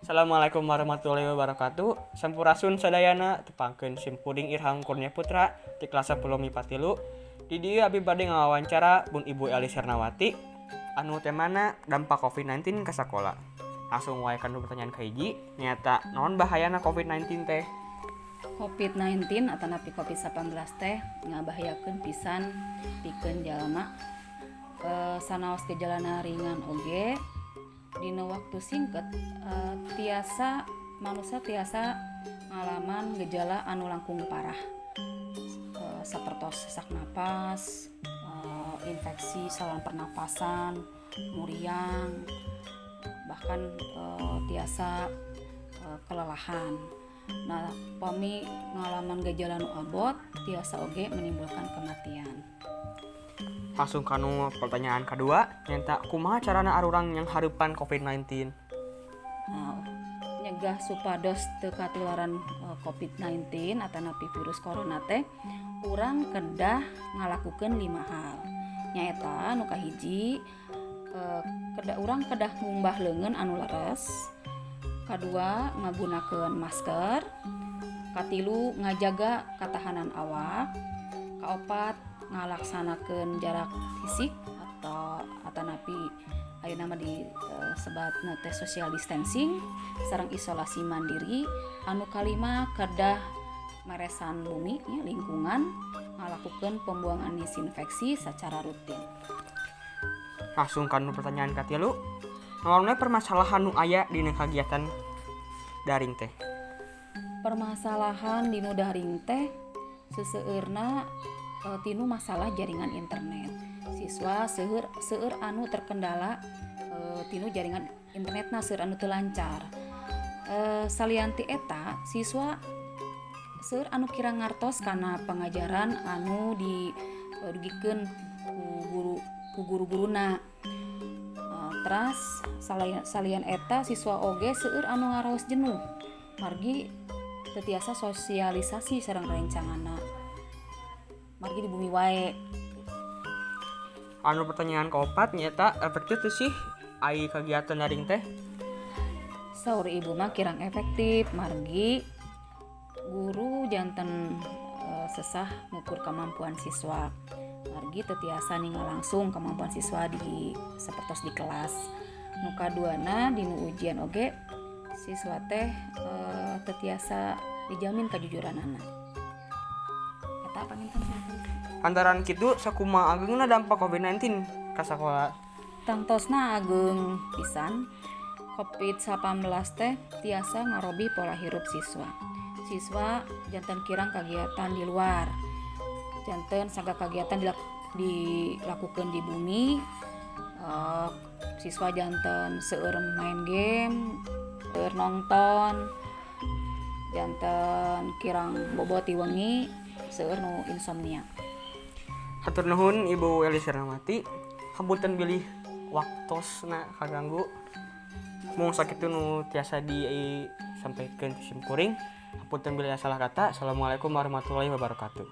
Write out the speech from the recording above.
Assalamualaikum warahmatullahi wabarakatuh. Sampurasun sadayana, tepangkeun simkuring Irham Kurnia Putra di kelas 10 MIPA 3. Di dieu abi bade ngawawancara Bun Ibu Elis Hernawati anu temana dampak COVID-19 ke sakola. Langsung wae kana pertanyaan kahiji, nyaeta naon bahayana COVID-19 teh? COVID-19 atanapi COVID-19 teh ngabahayakeun pisan pikeun jalma. Sanaos gejalana ringan oge, dina waktu singket tiasa manusia tiasa ngalaman gejala anu langkung parah, sapertos sesak napas, infeksi saluran pernapasan, muriang, bahkan tiasa kelelahan. Nah, pami ngalaman gejala nu abot tiasa oge menimbulkan kematian. Langsung kanu pertanyaan kedua, nyaeta kumaha carana arurang nyanghareupan COVID-19? Nah, nyegah supados teu katularan COVID-19 atanapi virus corona teh, urang kedah ngalakukeun 5 hal. Nyaeta nu kahiji, kedah urang kedah ngumbah leungeun anu leres. Kadua, ngagunakeun masker. Katilu, ngajaga katahanan awak. Kaopat, ngalaksanakeun jarak fisik atau atanapi ayeuna mah disebatna teh social distancing sareng isolasi mandiri. Anu kalima, kedah meresan bumi ya, lingkungan, ngalakukeun pembuangan disinfeksi secara rutin. Langsung kanu pertanyaan katilu, naon permasalahan nu aya dina kagiatan daring teh? Permasalahan dinu daring teh seseueurna tinu masalah jaringan internet. Siswa seueur anu terkendala tinu jaringan internetna, seueur anu teu lancar. Salian ti eta, siswa seueur anu kirang ngartos kana pengajaran anu didugikeun ku guru, ku guru-guruna. Teras salian eta, siswa oge seueur anu ngaraos jenuh margi teu tiasa sosialisasi sareng rencanganna, margi di bumi wae. Anu pertanyaan keopat, nyaeta efektif teu sih ai kegiatan daring teh? Saur ibu mah kirang efektif, margi guru janten sesah ngukur kemampuan siswa, margi teu tiasa ningal langsung kemampuan siswa di sapertos di kelas. Nu kaduana, dinu ujian oge siswa teh teu tiasa dijamin kajujuranana. Eta panginten. Lantaran kitu, sakumaha ageungna dampak COVID-19 ka sakola? Tangtosna ageung pisan. COVID-19 teh tiasa ngarobi pola hirup siswa. Siswa janten kirang kagiatan di luar, janten sagala kagiatan dilakukan di bumi. Siswa janten seueur main game, seueur nonton, janten kirang bobo ti wengi, seueur nu insomnia. Hatur nuhun, Ibu Elis Hernawati. Hapunten bilih waktosna kaganggu. Mung sakitu nu tiasa disampaikan ti simkuring. Hapunten bilih salah kata. Assalamualaikum warahmatullahi wabarakatuh.